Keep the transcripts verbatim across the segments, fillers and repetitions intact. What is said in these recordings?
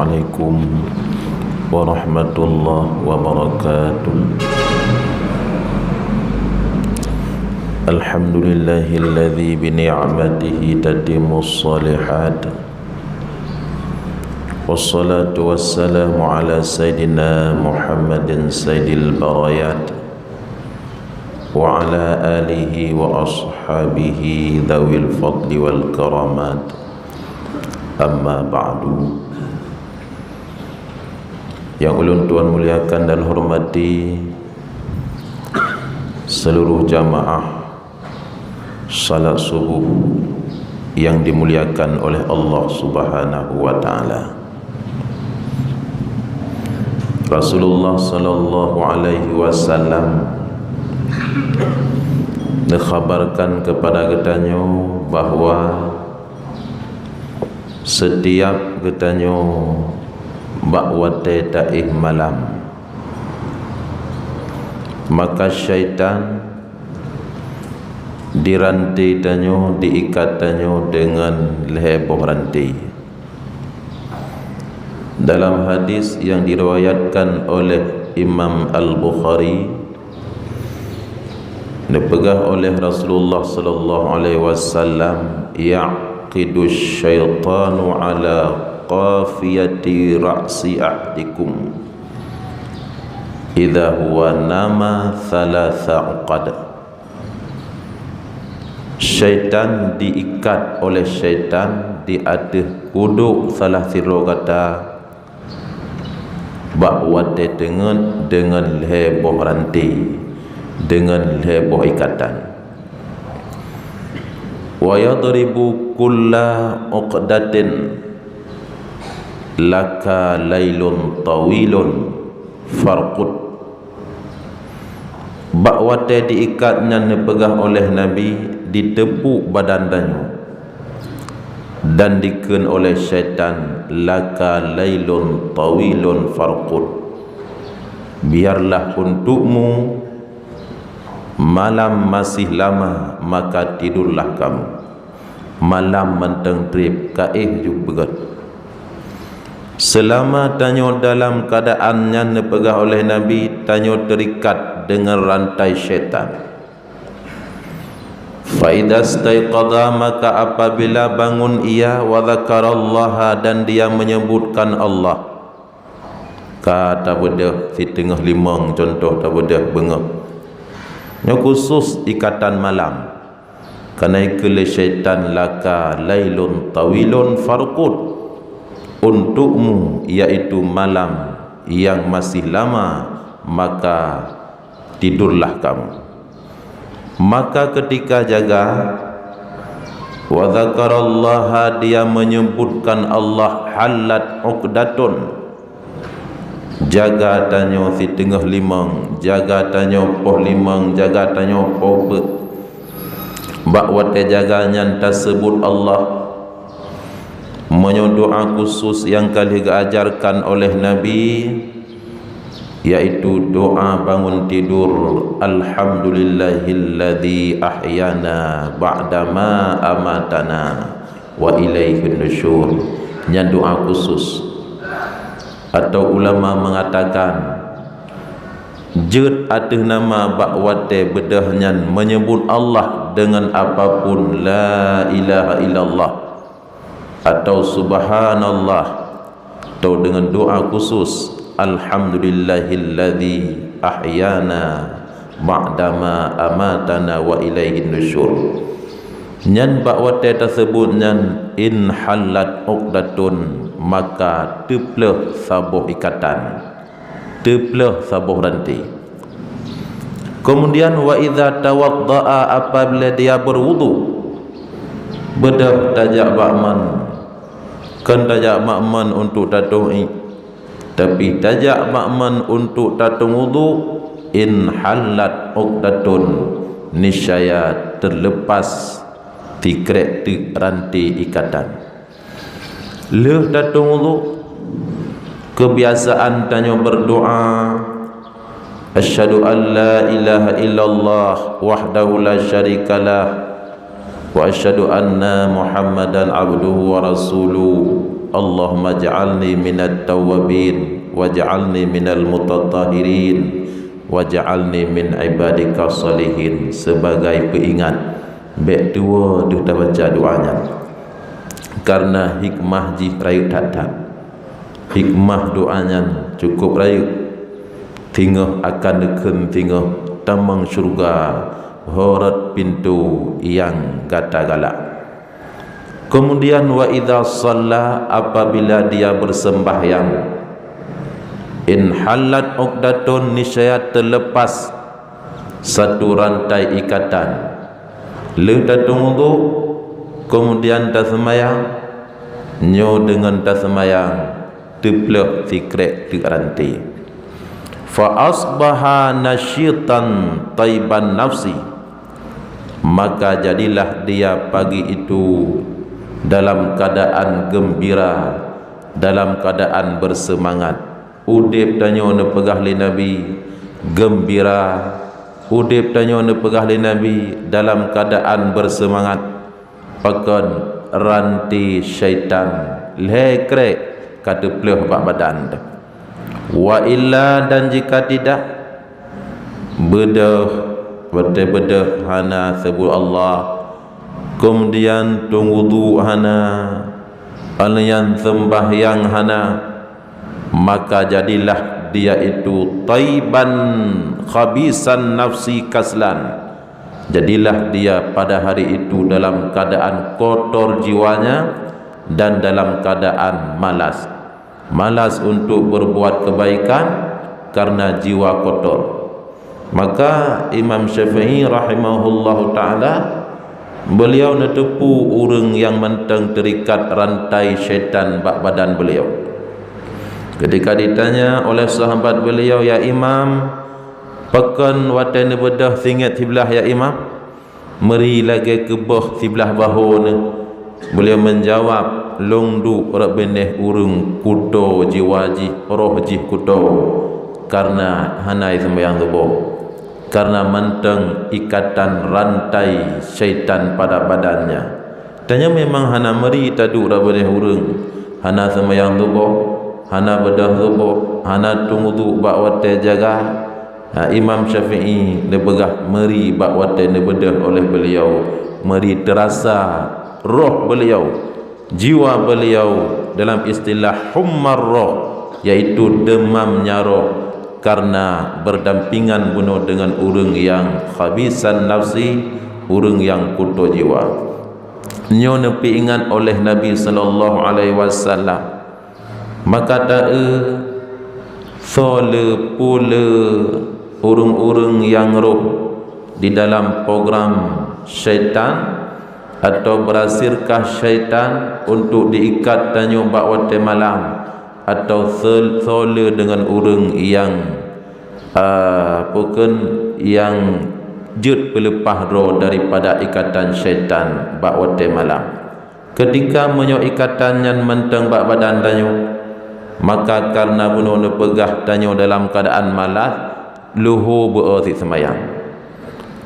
Assalamualaikum warahmatullahi wabarakatuh. Alhamdulillahilladzi bi ni'matihi tatimmus shalihat. Wassalatu wassalamu ala sayyidina Muhammadin sayyidil barayat, wa ala alihi wa ashabihi dzawil fadli wal karamat. Amma ba'du. Yang ulôn tuan muliakan dan hormati seluruh jamaah salat subuh yang dimuliakan oleh Allah Subhanahu wa Ta'ala. Rasulullah sallallahu alaihi wasallam neukhabarkan keupada geutanyoe bahwa setiap geutanyoe bak watée taéh malam, maka syaitan diranté tanyoe, diikat tanyoe deungon lhée boh ranté. Dalam hadis yang diriwayatkan oleh Imam Al-Bukhari, neupeugah oleh Rasulullah sallallahu alaihi wasallam, "Ya'qidu syaitanu ala qafiyati ra'si ahdikum idza huwa nama thalatha uqad." Syaitan diikat oleh syaitan di ateueh kudok salah sidroe gata bak watée teungeut deungon lhée boh ranté, deungon lhée boh ikatan. Wa yadribu kulla uqdatin laka lailun tawilun farqud. Bak watée diikat nyan neupeugah oleh Nabi, diteupeuk badan tanyoe dan dikheun oleh syaitan, "Laka lailun tawilun farqud." Biarlah untukmu malam masih lama, maka tidurlah kamu. Malam mantong treb, kaéh ju beugét. Seulama tanyoe dalam keuadaan nyan neupeugah oleh Nabi, tanyoe teurikat deungon rantai syaitan. Fa idza staiqadha, maka apabila bangun ia, wa dzakarallaha, dan dia menyebutkan Allah. Ka tabeudôh siteungoh limong, cuntoh tabeudôh beungoh. Nyoe khusus ikatan malam. Ka na ikheun lé syaitan, "Laka lailun tawilun farqud." Untukmu, yaitu malam yang masih lama, maka tidurlah kamu. Maka ketika jaga, wa dzakarallaha, dia menyebutkan Allah, hallat uqdatun. Jaga tanyoe siteungoh limong, jaga tanyoe poh limong, jaga tanyoe poh peuet. Bak watée jaga nyan taseubut Allah. Meunyoe doa khusus nyang ka lheueh geuajarkan oleh Nabi, yaitu doa bangun tidur, "Alhamdulillahilladzi ahyana ba'dama amatana wa ilaihin nusyur." Nyan doa khusus. Atau ulama mengatakan, jeuet ateueh nama bak watée beudôh nyan meunyeubut Allah deungon apapun, "La ilaha illallah," atau "Subhanallah," atau deungon doa khusus, "Alhamdulillahilladzi ahyana ba'dama amatana wa ilaihin nusyur." Nyan bak watée taseubut nyan, "Inhallat uqdatun," maka teupleuh saboh ikatan, teupleuh saboh ranté. Keumudian, "Wa idza tawaddaa," apabila dia berwudu, beudôh tajak bak man, kon tajak bak man untuk tatong ié, tapi tajak bak man untuk tatong wudu, "Inhallat uqdatun," niscaya teulepas sikrek teuk ranté ikatan. Lheueh tatong wudu, keubiasaan tanyoe berdoa, "Asyhadu an la ilaha illallah wahdahu la syarikalah, wa asyhadu anna Muhammadan abduhu wa rasuluh. "Allahumma ja'alni minat tawwabin, waj'alni minal mutatahhirin, waj'alni min ibadika shalihin," sebagai peuingat, bék tuwoe deuh tabaca doa nyan. Karena hikmah jih rayeuk that-that. Hikmah doa nyan cukup rayeuk. Singoh akan neukheun singoh tamong syeuruga, ho rot pintoe nyang gata galak. Kemudian, "Wa idza shalla," apabila dia bersembahyang, "inhallat uqdatun," niscaya terlepas satu rantai ikatan. Lheueh tateueng udhu, kemudian taseumayang, nyoe deungon taseumayang, teupleuh sikrek teuk ranté. "Fa asbaha nasyitan thaiban nafsi," maka jadilah dia pagi itu dalam keadaan gembira, dalam keadaan bersemangat. Udeb tanyoe neupeugah lé Nabi gembira, udeb tanyoe neupeugah lé Nabi dalam keadaan bersemangat. Pakon? Ranté syaitan lhée krek ka teupleuh bak badan teuh. Wa illa, dan jika tidak, beudôh, watée beudôh hana seubut Allah, kemudian tueng udhu hana, aleuyan seumbahyang hana, maka jadilah dia itu thaiban khabisan nafsi kaslan. Jadilah dia pada hari itu dalam keadaan kotor jiwanya dan dalam keadaan malas. Malas untuk berbuat kebaikan karena jiwa kotor. Maka Imam Syafi'i rahimahullahu taala, beliau neuteupeue ureuëng nyang mantong teurikat rantai syaitan bak badan beliau. Ketika ditanya oleh sahabat beliau, "Ya Imam, pakon watée neubeudôh singiet siblah, ya Imam? Meuri lagée keuboh siblah bahô neuh." Beliau menjawab, "Lôn duek rot binéh ureuëng kuto jiwa jih, roh jih kuto, karena hana jiseumbahyang suboh, karena mantong ikatan rantai syaitan pada badannya." Tanyoe memang hana meuri taduek rot binéh ureuëng hana seumbahyang suboh, hana beudôh suboh, hana tueng udhu bak watée jaga. Ha, Imam Syafi'i neupeugah meuri bak watée neubeudôh oleh beliau, meuri teurasa roh beliau, jiwa beliau, dalam istilah hummar roh, yaitu deumamnya roh, karena berdampingan bunoe deungon ureuëng nyang khabisan nafsi, ureuëng nyang kuto jiwa. Nyoe neupeuingat oleh Nabi sallallahu alaihi wasallam. Maka ta-eu soe le peue le ureuëng-ureuëng nyang rôh di dalam program syaitan, atau berhasilkah syaitan untuk diikat tanyoe bak watée malam, atau soe, soe le deungon ureuëng nyang, ah, peue kheun, nyang jeuet peuleupah droe daripada ikatan syaitan bak watée malam. Keutika meunyoe ikatan nyan mantong bak badan tanyoe, maka kareuna bunoe neupeugah tanyoe dalam keuadaan malas, leuho beu-o cit seumayang.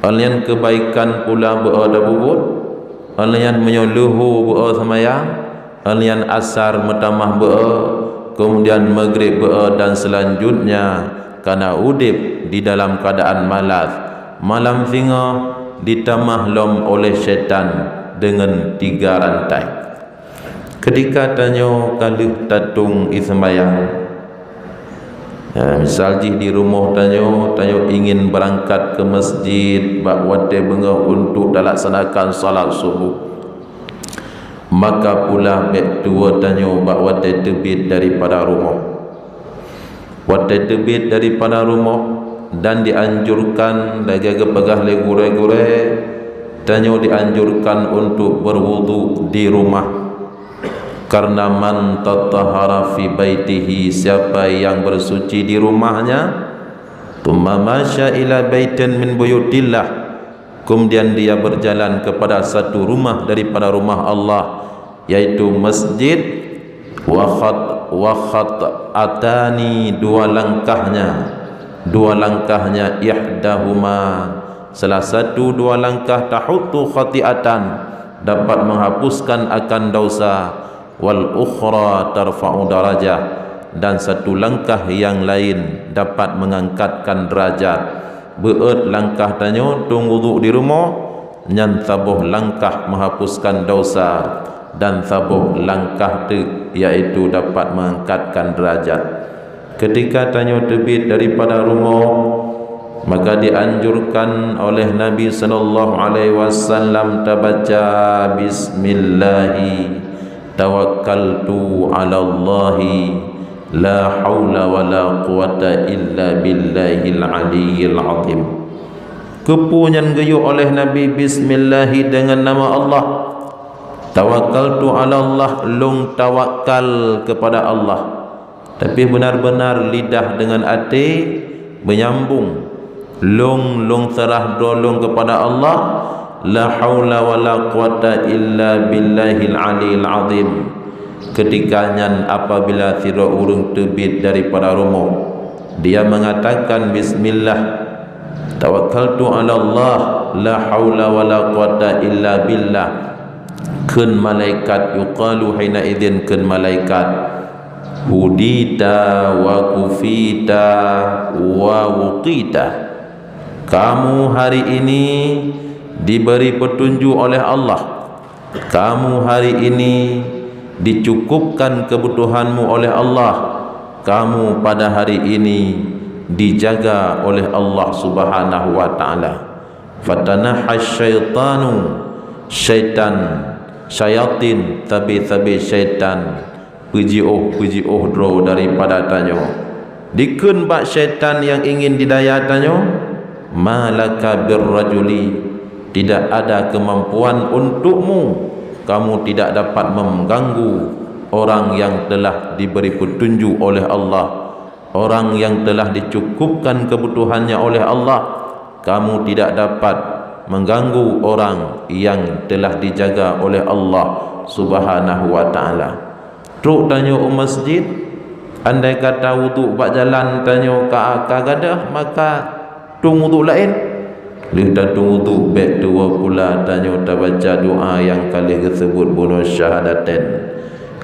Óh lheueh nyan keubaikan pula beu-o tapubuet, óh lheueh nyan meunyoe leuho beu-o seumayang, óh lheueh nyan asar meutamah beu-o, keumudian maghrib beu-o dan seulanjutnya kana udeb di dalam keuadaan malas. Malam singoh ditamah lom oleh syaitan deungon tiga rantai. Keutika tanyoe ka lheueh tatueng ie seumayang, ya, misal jih di rumoh tanyoe, tanyoe ingin beurangkat keu masjid bak watée beungoh untuk talaksanakan salat suboh, maka pula bék tuwoe tanyoe bak watée teubiet daripada rumoh. Watée teubiet daripada rumoh dan dianjurkan, lagée geupeugah lé gurée-gurée, tanyoe dianjurkan untuk berwudu di rumah. Karena man tatahhara fi baitihi, siapa yang bersuci di rumahnya, tsumma masya ila baitin min buyutillah, kemudian dia berjalan kepada satu rumah daripada rumah Allah, yaitu masjid, wa khat-, wa khat'atani, dua langkahnya, dua langkahnya, ihdahuma, salah satu dua langkah, tahuttu khati'atan, dapat menghapuskan akan dosa, wal ukhra tarfa'u darajah, dan satu langkah yang lain dapat mengangkatkan derajat. Beuet langkah tanyoe tueng wudhu di rumoh, nyan saboh langkah menghapuskan dosa, dan saboh langkah teuk, yaitu dapat mengangkatkan derajat. Ketika tanyoe teubiet daripada rumoh, maka dianjurkan oleh Nabi sallallahu alaihi wasallam tabaca, "Bismillahi tawakkaltu 'alallahi, la haula wala quwwata illa billahil aliyyil azim." Keupeue nyan geuyue oleh Nabi, "Bismillahi, dengan nama Allah. Tawakkaltu 'alallah, lôn tawakal kepada Allah." Tapi benar-benar lidah dengan até menyambung. Lôn, lôn seurah droe lôn kepada Allah. La haula wala quwwata illa billahil aliyil azim. Ketika nyan apabila sidroe ureuëng teubiet daripada rumoh, dia mengatakan, "Bismillah, tawakkaltu 'alallah, la haula wala quwwata illa billah." Kheun malaikat, yuqalu hina idzin, kheun malaikat, "Hudita wa kufita wa wuqita." Kamu hari ini diberi petunjuk oleh Allah. Kamu hari ini dicukupkan kebutuhanmu oleh Allah. Kamu pada hari ini dijaga oleh Allah Subhanahu wa Ta'ala. Fatanahha syaitanu, syaitan, syayatin, sabe-sabe syaitan, peujiôh-peujiôh droe daripada tanyoe. Dikheun bak syaitan nyang ingin didaya tanyoe, "Ma laka bir rajuli, tidak ada kemampuan untukmu, kamu tidak dapat mengganggu orang yang telah diberi petunjuk oleh Allah." Orang yang telah dicukupkan kebutuhannya oleh Allah, kamu tidak dapat mengganggu orang yang telah dijaga oleh Allah Subhanahu wa Ta'ala. Trok tanyoe u masjid, andai kata wudhu bak jalan tanyoe ka, ka gadôh, maka tueng wudhu laén. Lheueh tatueng wudhu, bék tuwoe pula tanyoe tabaca doa nyang ka lheueh geuseubut bunoe syahadatain.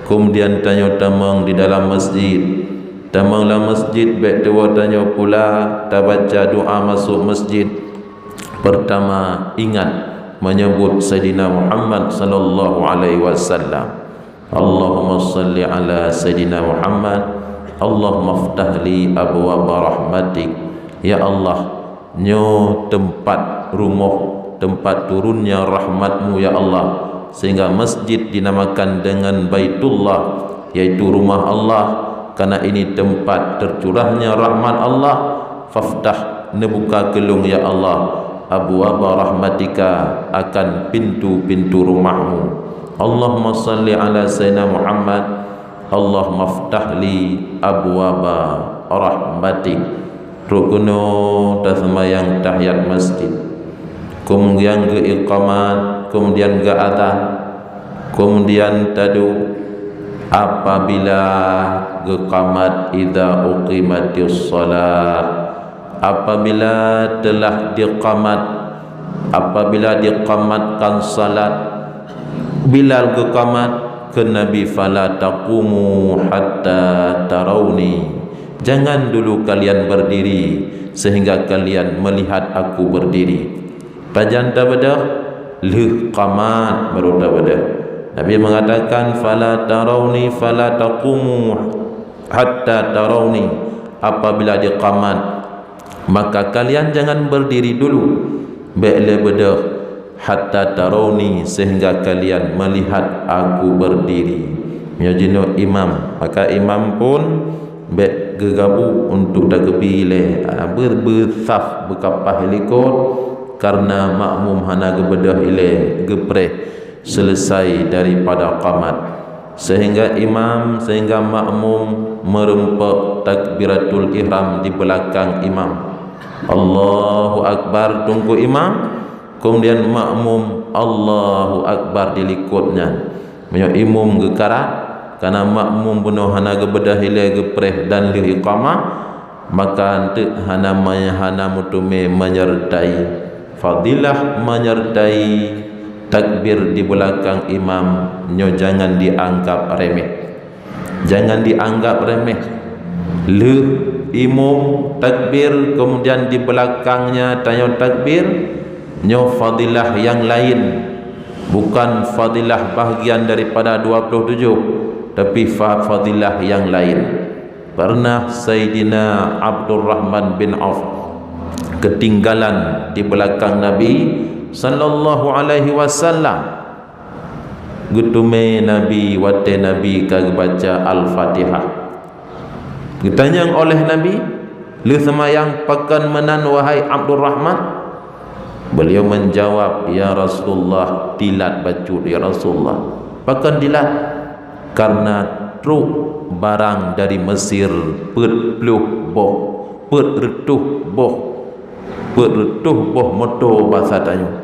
Keumudian tanyoe tamong di dalam masjid. Tamong lam masjid, bék tuwoe tanyoe pula tabaca doa masôk masjid. Peurtama, ingat meunyeubut Saidina Muhammad sallallahu alaihi wasallam. Allahumma shalli ala Saidina Muhammad. Allahumma ftah li abwaba rahmatik. Ya Allah, nyoe teumpat rumoh, teumpat turunnya rahmat-Mu, ya Allah, sehingga masjid dinamakan dengan Baitullah, yaitu rumah Allah, karena ini tempat tercurahnya rahmat Allah. Faftah, neubuka keu lôn, ya Allah, abwaba rahmatika, akan pintu-pintu rumah-Mu. Allahumma shalli ala Sayyidina Muhammad. Allahumma ftah li abwaba rahmatik. Rukunu taseumayang tahiyat masjid. Keumudian geu-iqamat, keumudian geu-adzan, keumudian taduek. Apabila geuqamat, idza uqimatis shalah, apabila teulah diqamat, apabila diqamatkan salat, Bilal geuqamat, kheun Nabi, "Fala taqumu hatta tarauni." Jangan dulu kalian berdiri sehingga kalian melihat aku berdiri. Pajan tabeudôh? Lheueh qamat baru tabeudôh. Nabi mengatakan, "Fala tarauni, fala taqumu hatta tarauni." Apabila diqamat, maka kalian jangan berdiri dulu. Bék lé beudôh, hatta tarauni, sehingga kalian melihat aku berdiri. Meunyoe jinoe imam, maka imam pun bék geugabu untuk tageubri ilée, ah, beu-, beusaf beukapah likot, karena makmum hana geubeudôh ilée geupreh selesai daripada qamat. Sehingga imam, sehingga makmum meureumpok takbiratul ihram di beulakang imam. Allahu Akbar teungku imam, keumudian makmum Allahu Akbar di likot nyan. Meunyoe imum geukarat, kana makmum bunoe hana geubeudôh ilée geupreh dan lheueh iqamah, maka eunteuk hana maya-, hana meuteumé meunyeureutai fadilah meunyeureutai takbir di beulakang imam nyoe jangan dianggap remeh. Jangan dianggap remeh. Lheueh imum takbir, kemudian di beulakangnya tanyoe takbir, nyoe fadilah nyang laén. Bukan fadilah bahagian daripada dua puluh tujoh, tapi fa-, fadilah nyang laén. Pernah Saidina Abdurrahman bin Auf keutinggalan di beulakang Nabi sallallahu alaihi wasallam. Geuteumé Nabi watée Nabi ka geubaca Al-Fatihah. Geutanyong oleh Nabi, "Lheueh seumayang pakon meunan, wahai Abdurrahman?" Beliau menjawab, "Ya Rasulullah, tilat bacut, ya Rasulullah." "Pakon tilat?" "Karena trok barang dari Mesir peuet ploh boh, peuet reutôh boh, peuet reutôh boh moto basa tanyoe,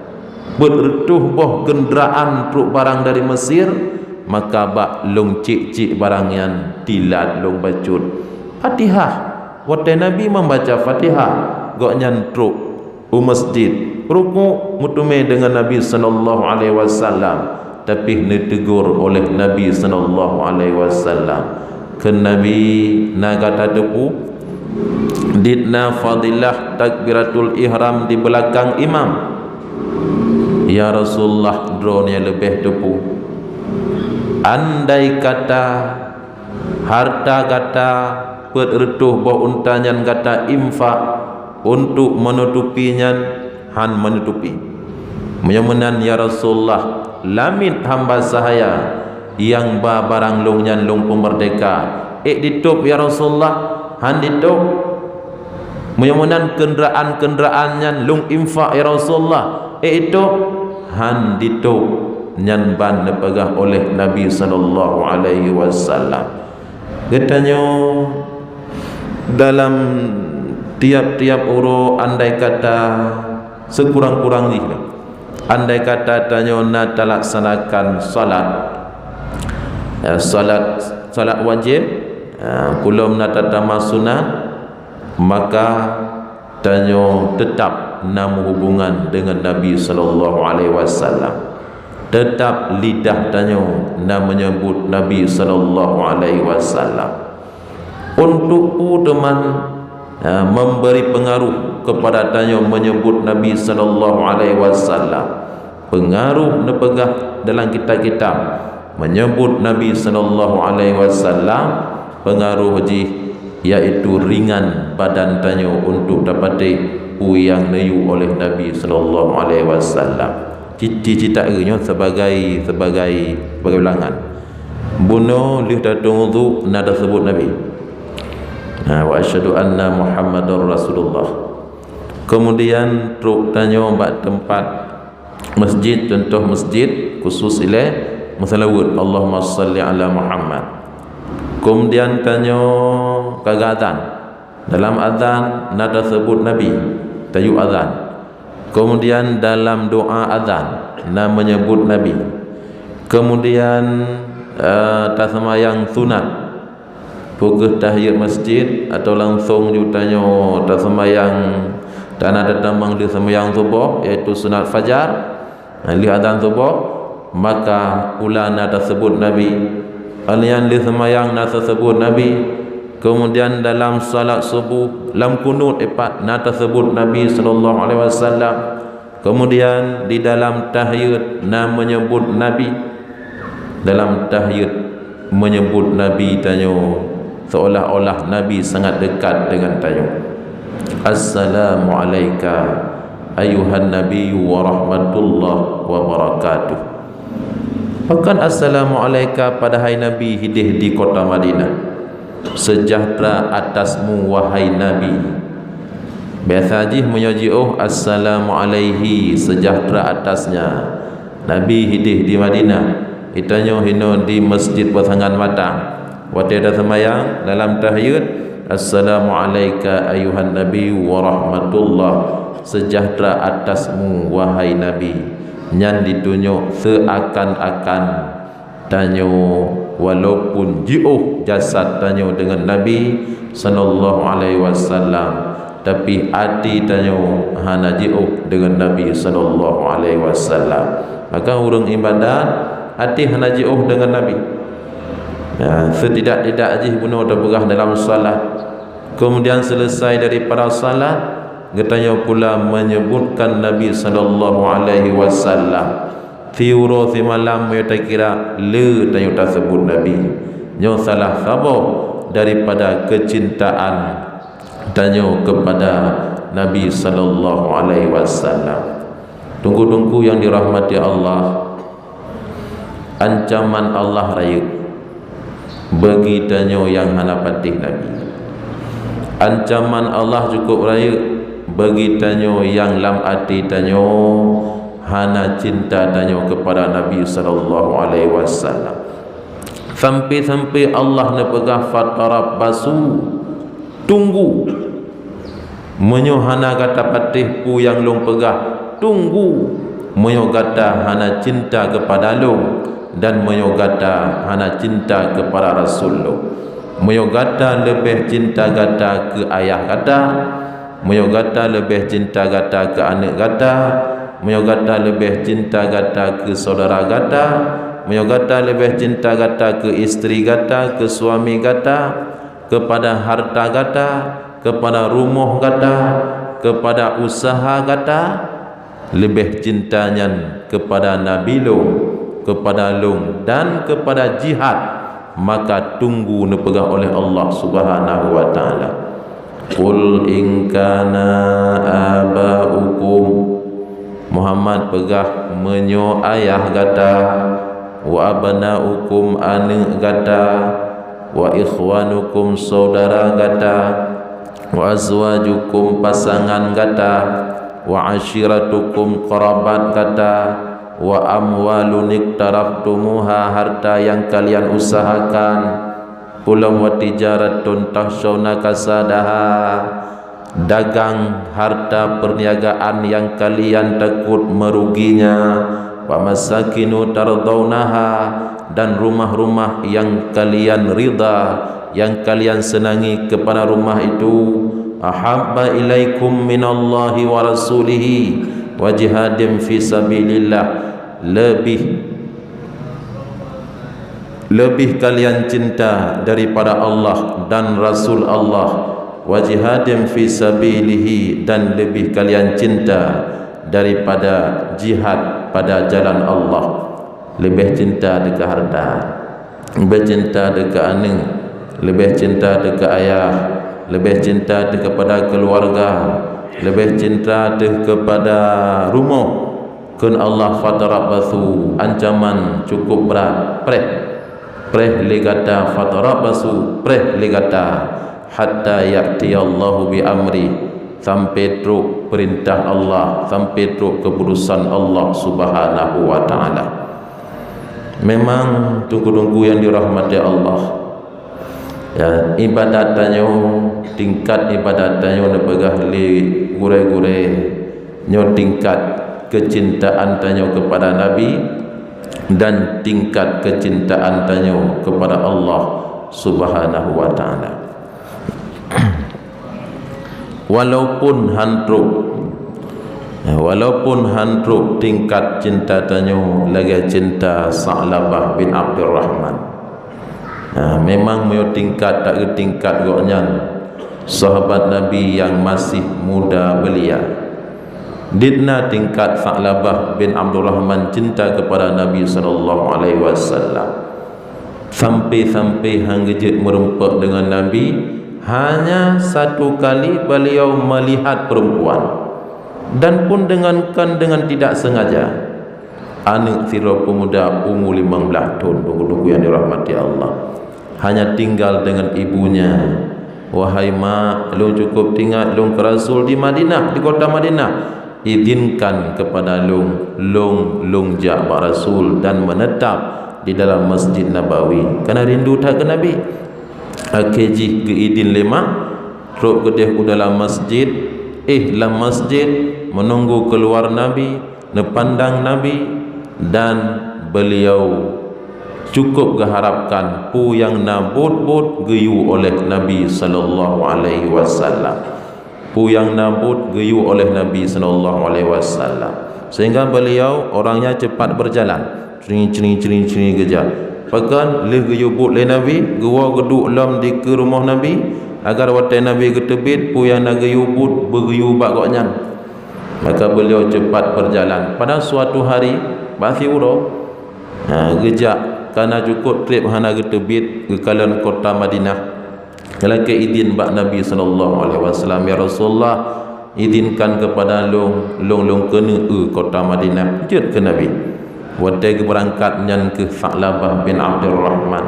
peuet reutôh boh keundraan trok barang dari Mesir, maka bak lôn cék-cék barang nyan tilat lôn bacut." Fatihah. Watée Nabi membaca Fatihah, gobnyan trok u masjid, ruku', meuteumé deungon Nabi sallallahu alaihi wasallam, tapi neutegur oleh Nabi sallallahu alaihi wasallam. Kheun Nabi, "Na gata teupeu, dit na fadilah takbiratul ihram di beulakang imam?" "Ya Rasulullah, droeneuh leubeh teupeu." "Andai kata harta gata peuet reutôh boh unta nyan gata infak untuk meunutupi nyan, han meunutupi." "Meunyoe meunan, ya Rasulullah, lamiet hamba sahaya nyang ba barang lôn nyan lôn peumeurdeka, ék ditôb, ya Rasulullah?" "Han ditôb." "Meunyoe meunan, keundraan-keundraan nyan lôn infak, ya Rasulullah, ék ditôb?" "Han ditôb." Nyan ban neupeugah oleh Nabi sallallahu alaihi wasallam. Geutanyoe dalam tiap-tiap uroe, andai kata, sikurang-kurang jih, andai kata tanyoe na talaksanakan salat, eh, salat, salat wajéb, eh, kulom na tatamah sunat, maka tanyoe teutap na meuhubungan deungon Nabi sallallahu alaihi wasallam. Teutap lidah tanyoe na meunyeubut Nabi sallallahu alaihi wasallam. Untuk peue teuma, eh, memberi pengaruh kepada tanyoe meunyeubut Nabi sallallahu alaihi wasallam? Peungaruh neupeugah dalam kitab-kitab meunyeubut Nabi sallallahu alaihi wasallam, peungaruh jih yaitu ringan badan tanyoe untuk tapatéh peue nyang neuyue oleh Nabi sallallahu alaihi wasallam. Ci-, ci-, cita nyoe sebagai, sebagai, sebagai ulangan. Bunoe lheueh tateueng udhu na taseubut Nabi. Nah, "Wa asyhadu anna Muhammadar Rasulullah." Kemudian trok tanyoe bak teumpat masjid, contoh masjid khusus ilée meuseulaweuet, "Allahumma shalli ala Muhammad." Kemudian tanyoe ka geuazan. Dalam azan na taseubut Nabi, tayue azan. Kemudian dalam doa azan na meunyeubut Nabi. Kemudian, eh, taseumayang sunat, peu kheueh tahiyat masjid atau langsong ju tanyoe taseumayang, tana tatamong lheueh seumayang suboh, yaitu sunat fajar. Nah, lheueh azan suboh, maka ula na taseubut Nabi. Aleuyan lheueh seumayang na taseubut Nabi. Kemudian dalam salat subuh, lam kunut ipat na taseubut Nabi sallallahu alaihi wasallam. Kemudian di dalam tahiyat na meunyeubut Nabi. Dalam tahiyat meunyeubut Nabi tanyoe, seolah-olah Nabi sangat dekat deungon tanyoe. "Assalamu alaika ayuhan nabiyyu wa rahmatullah wa barakatuh." Pakon assalamu alaika padahai Nabi hideh di kota Madinah? "Sejahtera atasmu, wahai Nabi." Biasa jih meunyoe jiôh, "Assalamu alaihi, sejahtera atasnya." Nabi hideh di Madinah, geutanyoe hinoe di Masjid Pasangan Mata. Watée taseumayang dalam tahiyat, "Assalamu alaika ayuhan nabiyyu wa rahmatullah." Sejahtera atasmu, wahai Nabi. Nyan ditunyok seuakan-akan tanyoe, walaupun jiôh jasad tanyoe deungon Nabi sallallahu alaihi wasallam, tapi até tanyoe hana jiôh deungon Nabi sallallahu alaihi wasallam. Maka ureuëng ibadat, até hana jiôh deungon Nabi. Nah, setidak-tidak jih bunoe teupeugah dalam salat. Kemudian selesai daripada salat, geutanyoe pula menyebutkan Nabi sallallahu alaihi wasallam. Siuroe simalam meunyoe takira le tanyoe taseubut Nabi. Nyoe salah saboh daripada keucintaan tanyoe keupada Nabi sallallahu alaihi wasallam. Teungku-teungku nyang dirahmati Allah, ancaman Allah rayeuk bagi tanyoe nyang hana patéh Nabi. Ancaman Allah cukup rayeuk bagi tanyoe nyang lam até tanyoe hana cinta tanyoe keupada Nabi sallallahu alaihi wasallam. Sampai-sampai Allah neupeugah, "Fatarabbasu," tunggu. Meunyoe hana gata patéh peue nyang lôn peugah, tunggu. Meunyoe gata hana cinta keupada lôn, dan meunyoe gata hana cinta keupada Rasul lôn, meunyoe gata leubeh cinta gata keu ayah gata, meunyoe gata leubeh cinta gata keu aneuëk gata, meunyoe gata leubeh cinta gata keu syedara gata, meunyoe gata leubeh cinta gata keu istri gata, keu suami gata, keupada harta gata, keupada rumoh gata, keupada useuha gata, leubeh cinta nyan keupada Nabi lôn, keupada lôn, dan keupada jihad, maka tunggu, neupeugah oleh Allah Subhanahu wa Ta'ala. "Qul in kana aba'ukum," Muhammad, peugah, "Meunyoe ayah gata, wa abna'ukum, aneuëk gata, wa ikhwanukum, syedara gata, wa azwajukum, pasangan gata, wa ashiratukum, kerabat gata, wa amwalun iqtaraftumuha, harta nyang kalian usahakan, pulang, wa tijaratun takhshawna kasadaha, dagang harta perniagaan nyang kalian takot meruginya, wa masakinu tardaunaha, dan rumah-rumah nyang kalian ridha, nyang kalian senangi keupada rumah itu, ahabba ilaikum minallahi wa rasulihi wa jihadin fi sabilillah, leubeh, leubeh kalian cinta daripada Allah dan Rasul Allah, wa jihadin fi sabilihi, dan leubeh kalian cinta daripada jihad pada jalan Allah." Leubeh cinta teuh keu harta, leubeh cinta teuh keu aneuëk, leubeh cinta teuh keu ayah, leubeh cinta teuh keupada keuluwarga, leubeh cinta teuh keupada rumoh. Kheun Allah, "Fatarabbasu," ancaman cukup brat, preh. Preh lé gata, "Fatarabbasu," preh lé gata, "hatta ya'tiyallahu bi amri," sampai trok peurintah Allah, sampai trok keuputusan Allah Subhanahu wa Ta'ala. Memang, teungku-teungku nyang dirahmati Allah, ya, ibadat tanyoe, tingkat ibadat tanyoe neupeugah lé gurée-gurée, nyoe tingkat keucintaan tanyoe keupada Nabi dan tingkat keucintaan tanyoe keupada Allah Subhanahu wa Ta'ala. Walaupun han trok, walaupun han trok tingkat cinta tanyoe lagée cinta Sa'labah bin Abdurrahman. Nah, memang meunyoe tingkat, taeu tingkat gobnyan, sahabat Nabi nyang masih muda belia. Dit na tingkat Sa'labah bin Abdurrahman cinta keupada Nabi sallallahu alaihi wasallam. Sampai-sampai han geujeuet meurumpok deungon Nabi, hanya satu kali beliau melihat perempuan, dan pun dengan, kon deungon tidak sengaja. Aneuëk sidroe peumuda umu limong blaih thon, teungku-teungku nyang dirahmati Allah, hanya tinggal dengan ibunya. "Wahai mak, lôn cukup teuingat lôn keu Rasul di Madinah, di kota Madinah. Izinkan keupada lôn, lôn, lôn jak bak Rasul dan meunetap di dalam Masjid Nabawi, kareuna rindu that keu Nabi." Akhé jih geuidin lé mak, trok keudeh u dalam masjid, éh lam masjid, meununggu keuluar Nabi, neupandang Nabi, dan beliau cukup geuharapkan peue nyang na buet-buet geuyue oleh Nabi sallallahu alaihi wasallam. Peue nyang na buet geuyue oleh Nabi sallallahu alaihi wasallam, sehingga beliau orangnya cepat berjalan, cring, cring, cring, cring geujak. Pakon lheueh geuyue buet lé Nabi, geuwoe geuduek lom dikeue rumoh Nabi, agar watée Nabi geuteubiet, peue nyang na geuyue buet beugeuyue bak gobnyan. Maka beliau cepat berjalan. Pada suatu hari, bak siuroe, ha, geujak, kana cukôp treb hana geuteubiet, geukalon kota Madinah. Geulakée idin bak Nabi sallallahu alaihi wasallam, "Ya Rasulullah, izinkan kepada lôn, lôn, lôn keuneuk u kota Madinah." Jeuet keu Nabi. Watée geubeurangkat nyan keuh Sa'labah bin Abdurrahman.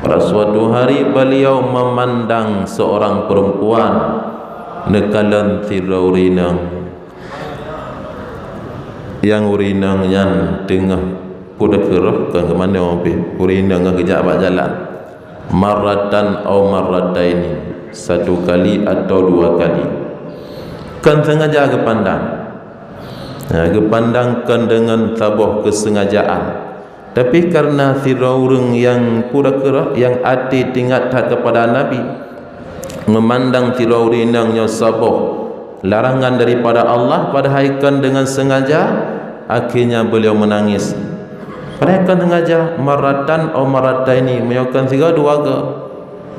Pada suatu hari beliau memandang seorang perempuan neukalon sidroe ureuëng inong. Nyang ureuëng inong nyan teungoh, peue teukeureuh kon keumanö pih, ureuëng inong geujak bak jalan. Marratan au marrataini, satu kali atau dua kali. Kon sengaja geupandang. Ha, geupandang kon deungon saboh keusengajaan. Tapi karena sidroe ureuëng nyang, peue teukeureuh, nyang até teuingat that kepada Nabi, meumandang sidroe ureuëng inong nyoe saboh larangan daripada Allah, padahai kon deungon sengaja, akhirnya beliau menangis. Padahai kon sengaja, marratan au marrataini, meunyoe kon sigoe dua goe.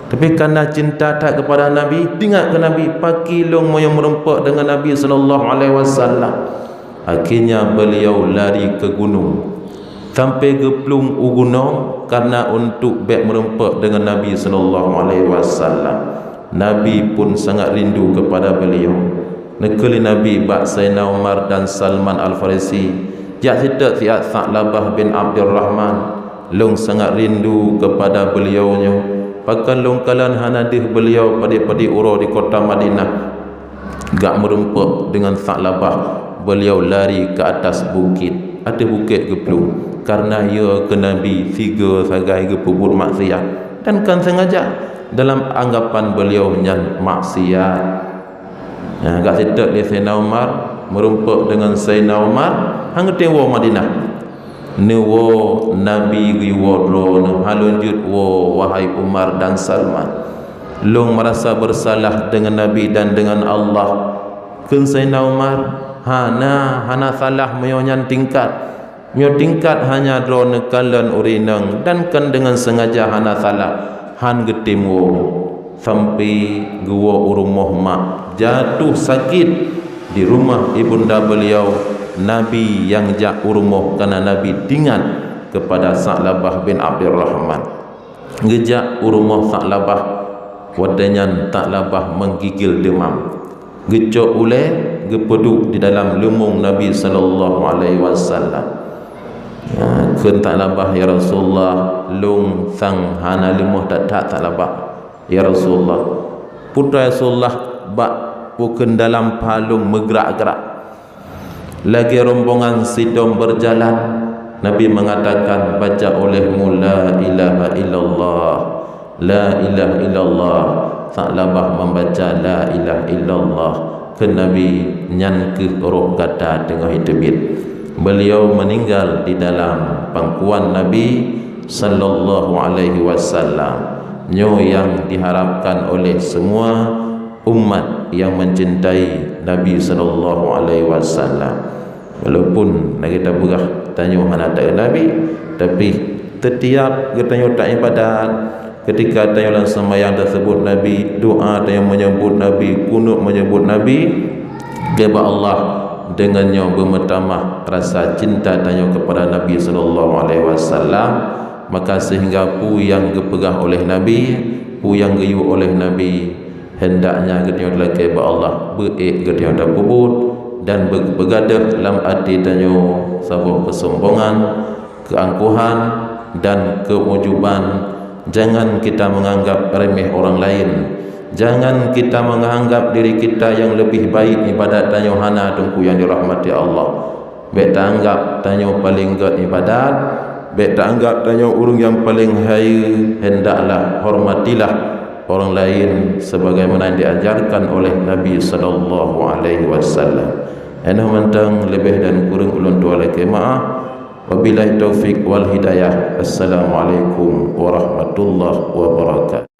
Tapi karena cinta that kepada Nabi, teuingat keu Nabi, pakri lôn meunyoe meurumpok deungon Nabi sallallahu alaihi wasallam. Akhirnya beliau lari ke gunung, sampai geuplueng u gunong karena untuk bék meurumpok deungon Nabi sallallahu alaihi wasallam. Nabi pun sangat rindu kepada beliau. Neukeuli Nabi bak Saidina Umar dan Salman Al-Farisi, "Jak seutôt siat Sa'labah bin Abdurrahman. Lôn sangat rindu kepada beliau nyoe. Pakon lôn kalon hana deuh beliau padub-padub uroe di kota Madinah." Gak meurumpok deungon Sa'labah, beliau lari ke atas bukit. Ateueh bukét geuplueng, karena yö keu Nabi sigoe sagai geupeubuet maksiat, dan kon sengaja, dalam anggapan beliau nyan maksiat. Nah, gak seutôt lé Saidina Umar, meurumpok deungon Saidina Umar, han geutem woe Madinah. Neuwoe Nabi geuyue woe droeneuh, han lôn jeuet woe, wahai Umar dan Salman. Lôn merasa bersalah deungon Nabi dan deungon Allah. Kheun Saidina Umar, "Hana, hana salah meunyoe nyan tingkat. Meunyoe tingkat hanya droeneuh kalon ureuëng inong dan kon deungon sengaja hana salah, han geutem woe." Sampai geuwoe u rumoh mak, jatuh sakit di rumah ibunda beliau, Nabi nyang jak u rumoh karena Nabi teuingat kepada Sa'labah bin Abdurrahman. Geujak u rumoh Sa'labah, watée nyan Sa'labah menggigil demam. Geucok ulée, geupeuduek di dalam leumong Nabi sallallahu alaihi wasallam. Ya, kheun Sa'labah, "Ya Rasulullah, lôn sang hana leumoh that-that Sa'labah, ya Rasulullah." Putra Rasulullah bak ukeuen dalam palong meugrak-grak. Lagée rombongan sidom berjalan, Nabi mengatakan, "Baca olehmu la ilaha illallah, la ilaha illallah." Sa'labah membaca la ilaha illallah, kheun Nabi, "Nyan keuh roh gata teungoh jiteubiet." Beliau meninggal di dalam pangkuan Nabi sallallahu alaihi wasallam. Nyoe nyang diharapkan oleh semua umat yang mencintai Nabi sallallahu alaihi wasallam. Walaupun lagée tapeugah tanyoe hana taeu Nabi, tapi teutiap geutanyoe taibadat, ketika tanyoe lam seumayang taseubut Nabi, doa tanyoe meunyeubut Nabi, kunut meunyeubut Nabi, keu bak Allah, deungon nyoe beumeutamah rasa cinta tanyoe keupada Nabi sallallahu alaihi wasallam, maka sehingga peue nyang geupeugah oleh Nabi, peue nyang geuyue oleh Nabi, hendaknya geutanyoe talakée bak Allah, beu ék geutanyoe tapeubuet, dan beu-, beugadôh lam até tanyoe saboh keusombongan, keuangkuhan, dan keuujuban. Jangan kita menganggap remeh orang lain. Jangan kita menganggap diri kita yang lebih baik ibadat tanyoe hana, Teungku yang dirahmati Allah. Bék taanggap tanyoe paleng gét ibadat, bék taanggap tanyoe ureuëng nyang paleng hayeue, hendaklah hormatilah orang lain sebagaimana yang diajarkan oleh Nabi sallallahu alaihi wasallam. Hana mantong, leubeh dan kureueng ulôn tuan lakée meu'ah. Wabillahi taufik wal hidayah. Assalamualaikum warahmatullahi wabarakatuh.